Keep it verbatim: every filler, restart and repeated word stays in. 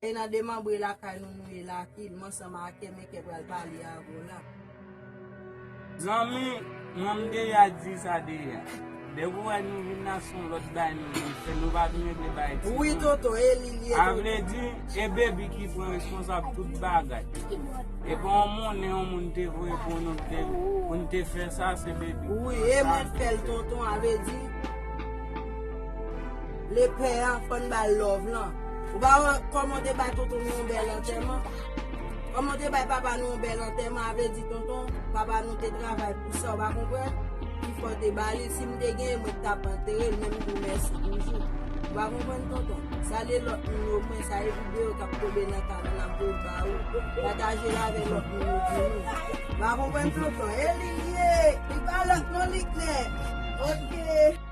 E nan demanbre lakay nou nou ye la, ki m ansanm ak kè, men kè pral pale avè w la. Zanmi, mwen m deja di sa deja. Depi w wè nou vin la, se yon lòt bagay nou vin fè, nou pa vin regle bagay ti moun. Wi, tonton, e li l ye, tonton. A vle di, e Baby ki pran responsab tout bagay. E pa yon monnen yon moun te voye pou nou te, pou n te fè sa, se Baby ki pran sa. Wi, e mwen k fè l, tonton, a vle di, lepè a, fò n ba l love lan. Ou pa wè kòman w te bay tonton nou yon bèl antèman? Kòman w te bay papa nou yon bèl antèman, a vle di, tonton, papa nou te travay pou sa, ou pa konprann? Ki fò w te ba li, si m te genyen, mwen t ap antere l, men m di w mèsi toujou. Ou pa konprann, tonton? Salye lòt moun yo, mwen, salye videyo k ap tonbe nan kanal la, m pou ba ou. Pataje l avè lòt moun yo, di nou. Ou pa konprann, tonton? E li ye, li pa lòt non, li klè. Oke.